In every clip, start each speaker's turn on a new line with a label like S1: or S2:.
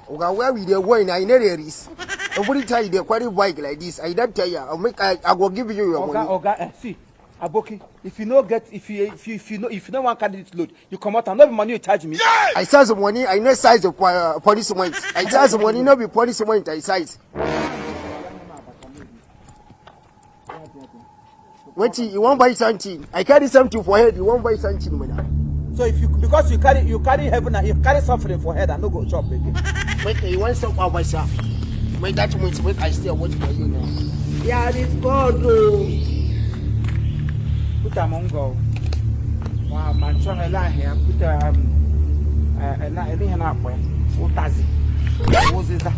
S1: Oga, where we dey go now, you no dey risk. Every time you dey carry bike like this, I don tell you, I make I go give you your
S2: Oga,
S1: money.
S2: oga, see, aboki, if you no get, if you no wan carry this load, you comot am. No be money you charge me.
S1: I size the money, I no size the punishment. I size the money, no be punishment I size. Wetin, you wan buy something? I carry something for head, you wan buy something, man.
S2: So if you, because you carry heaven and you carry suffering for head, I no go chop again.
S1: Make you wan stop Abacha. Make that money, make I still wait for you now.
S2: There is God o. Put am on go. Wa ma nchọ ele ahịa put ele ele ihe na-akpọ ya ụtazị ụzịza.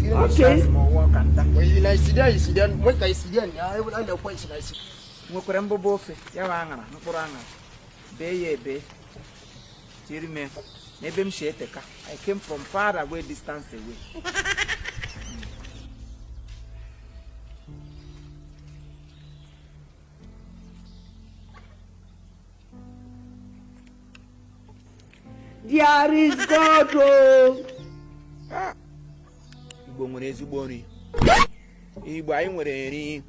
S1: Okay.
S2: Ma ọwụ ọka nta.
S1: When you like sit down, you sit down. Make I sit down. I will the point I see.
S2: Nwekwara mbụba ofe ya bụ aṅara, mkpụrụ aṅara, bee ya ebe tiri m n'ebe m si eteka. I came from far away, distance away.
S3: There is God. Oh.
S2: Igbo nwere ezigbo nri. Igbo anyị nwere nri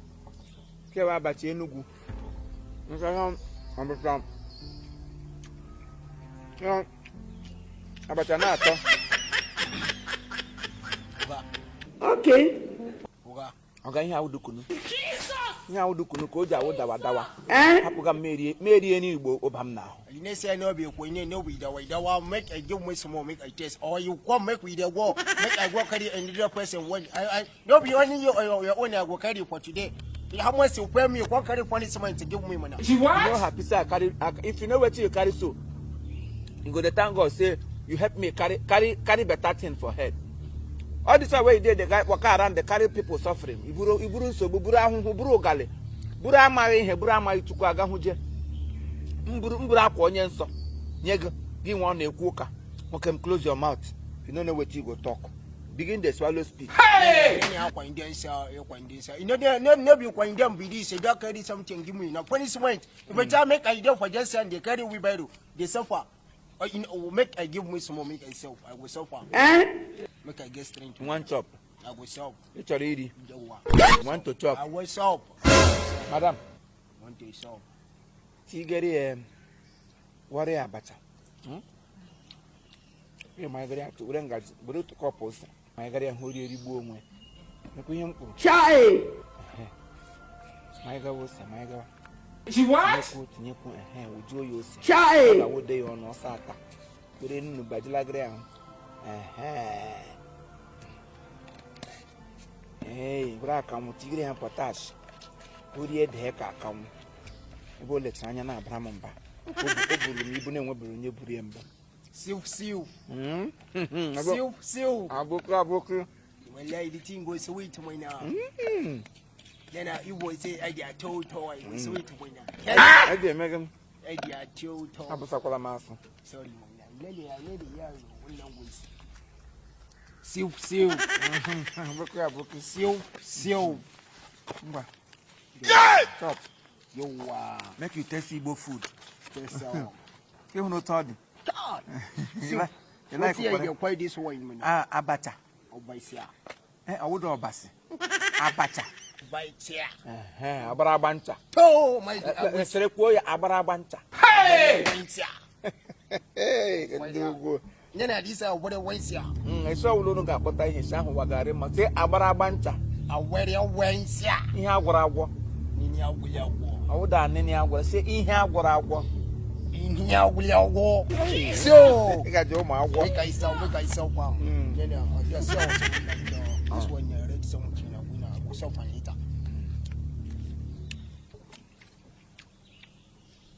S2: kewa abacha Enugwu. Nsọ abacha ya, abacha na-atọ.
S3: Okay.
S1: Oga,
S2: ọga, ihe awụdukunu, ihe awụdukunu ka o ji awụ dawa dawa.
S3: Eh?
S2: Hapụga m merie merie n'Igbo ụba m n'ahụ.
S1: You know say no be kwenye, no be dawa dawa. Make I give me some more, make I taste. Or you come make we dey go, make I go carry another person one. I no be only you your own I go carry for today. How much you pay me? You go carry punishment to give me money.
S2: You no happy say I carry if you know wetin you carry, so you go dey thank God say you help me carry carry carry better thing for head. All this one wey you dey dey waka around dey carry people suffering, iburu iburu nsogbu, buru ahụhụ, buru ụgalị, buru amaghị ihe, buru amaghị Chukwu agahụje mburu mburu akwa onye nsọ nye gị gị nwa ọ na-ekwu ụka. Nwoke m, close your mouth. If you no know wetin you go talk, begin dey swallow speed.
S1: Any akwa indensa, akwa indensa. You know there no no be akwa indem be this. You don carry something give me na punishment. If I tell make I dey for just send they carry wheelbarrow, they suffer. Or you know, make I give me some more, make I self. I go suffer.
S3: Eh?
S1: Make I get strength.
S2: You wan chop?
S1: I go self.
S2: Ị chọrọ iri?
S1: Yawa.
S2: You want to chop?
S1: I will self.
S2: Madam.
S1: Want to self.
S2: Tigere wọrị abacha. Ị manyegara ya, were ngaji were otu kọpụ ose manyegara ya hụ ori erigbuo onwe. Mekwa ihe m kwuru.
S3: Chai.
S2: Manyegawa ose, manyegawa, tinyekwu, tinyekwu, ehe, wujuo ya ose. Ọ
S3: Chai.
S2: ga-awụde ya ọnụ ọsọ ata. Were nnu bajilagịrị ahụ, ehe, ee, were akanwụ tigere ya potash, orie dee ka akanwụ. Ebe o lechara anya na-abara m mba, o buru m ibu na-enweburu onye buru ya mbụ.
S1: Siu siu.
S2: Siu.
S1: Siu siu.
S2: Aboki aboki.
S1: Wallahi the thing go sweet my now. Then I Igbo say I get told toy go sweet my now.
S2: Eji eme gị.
S1: I get told toy.
S2: Abụsakwala m asụ.
S1: Sorry my now. Lele ya lele ya wannan go. Siu siu.
S2: Aboki aboki.
S1: Siu siu.
S2: Ngwa. Chop.
S1: Yawa.
S2: Make you taste Igbo food.
S1: Taste am.
S2: Ka ịhụ n'otu ọ dị.
S1: God.
S2: You like- you like
S1: Wetin I
S2: ụkwara?
S1: dey call this one my now?
S2: Ah, abacha.
S1: Obaisia.
S2: Eh, ọwụda ọbasi. Abacha.
S1: Obaisia.
S2: Ehe, agbara agba ncha.
S1: Oh my God.
S2: Esere kwuo ya, agbara agba ncha.
S1: Obaisia.
S2: Ee, ndị ugwu.
S1: Yana this obodo Wensia.
S2: Esi ọwụla unu ga-akpọta ihe esi ahụ wagharị ma sị agbara agba ncha.
S1: Awere Wensia.
S2: Ihe agwọrọ agwọ.
S1: Nini agwụla agwọ.
S2: Ọwụda anịnị agwọrọ, sị ihe agwọrọ agwọ.
S1: Ihe agwụla agwọ. So,
S2: Ị gaje ụmụ agwọ.
S1: make I sell, make I sell kwa. Yana just sell something like this one ready something na winner. I go sell for later.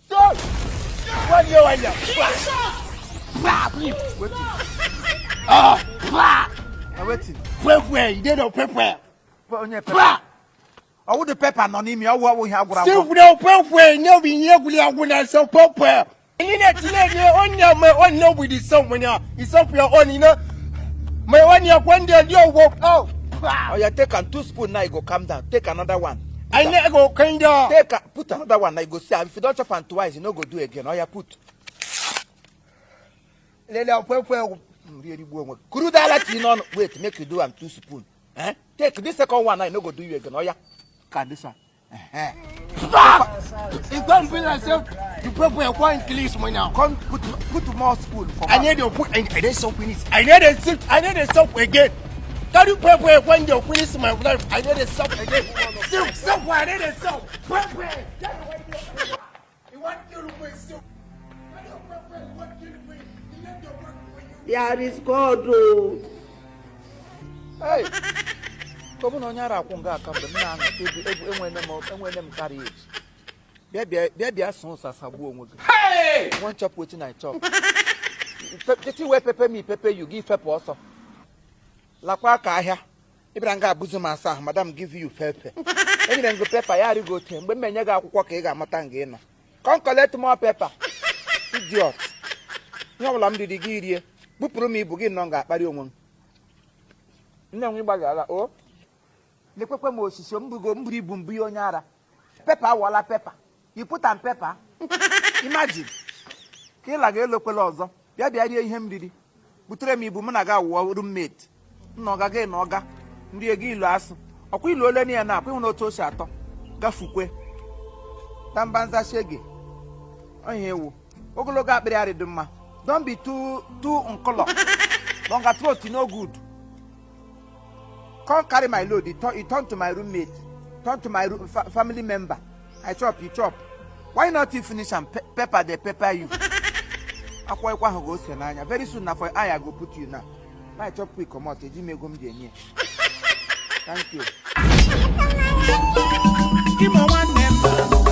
S1: What you want?
S2: Wetin?
S1: Ah,
S2: Na wetin?
S1: Pepper, you dey no pepper.
S2: Onye pepper? Ọwụdụ pepper nọ n'ime ọwụ ọwụ ihe agwọrọ agwọ.
S1: Sif no pepper, no be ihe agwụla agwụ na so pepper. Ni na tile ne onya my own no be the same when ya. It's up your own, you know. My own ya kwende dio wo. Oh.
S2: Oya, take am two spoon now, you go calm down. Take another one.
S1: I never go kinda.
S2: Take am, put another one now, you go see am. If you don chop am twice, you no go do again. Oya, put.
S1: Lele pepper.
S2: Rie rigbuo onwe gị. Kuru dala tii n'ọnụ. Wait, make you do am two spoon. Eh? Take this second one now, e no go do you again. Oya. Ka this one. Eh.
S1: E come be like say the pepper come increase money now.
S2: Come put more spoon for
S1: I need to put I need soap in it. I need a soup. I need a soap again. Carry pepper when they finish my life. I need a soap again. Soup, soup. I need a soap. Pepper. You want kill me soup? Carry pepper. You want kill me? You need to work for you.
S3: There is God o.
S2: Hey! Ka ọ bụ na onye ara akwụ nga aka mgbe m na-aṅụ egwu egwu enwene m carriage. Bịa bịa bịa bịa sụ ụsa sagbuo onwe gị. You wan chop wetin I chop? Titi wee pepper me pepper you gị fepụ ọsọ. Lakwa aka ahịa. Ị bịara nga abụzụ m asa ahụ, madam give you pepper. Enyere m gị paper ya arịgo ote mgbe m enye gị akwụkwọ ka ị ga-amata nga ị nọ. Come collect more paper. Idiot. Ihe ọbụla m riri gị rie. Bupụrụ m ibu gị nọ nga akparị onwe m. Nne m ịgbalịala o. Lekwekwe m osisi m bugo m buru ibu mbụ ya onye ara. Paper awọla paper. You put am paper. Imagine. Ka ịla ga elokwela ọzọ. Bịa bịa rie ihe m riri. Butere m ibu mụ na gị awụọ roommate. Nna ọga gị na ọga. Nrie gị ilu asụ. Ọkwa ilu ole na ya na akwa ịhụ na otu o si atọ. Gafukwe. Tambanza shege. Ọhịa ewu. Ogologo akpịrị arị dị mma. Don't be too too nkọlọ. Longer throat no good. Come carry my load. You turn to my roommate. Turn to my family member. I chop, you chop. Why not you finish am pepper dey pepper you? Akwa ịkwa ahụ ga-ose n'anya. Very soon na for eye I go put you now. My chop quick comot. Eji m ego m ji enye ya. Thank you.
S4: Imo nwanne m.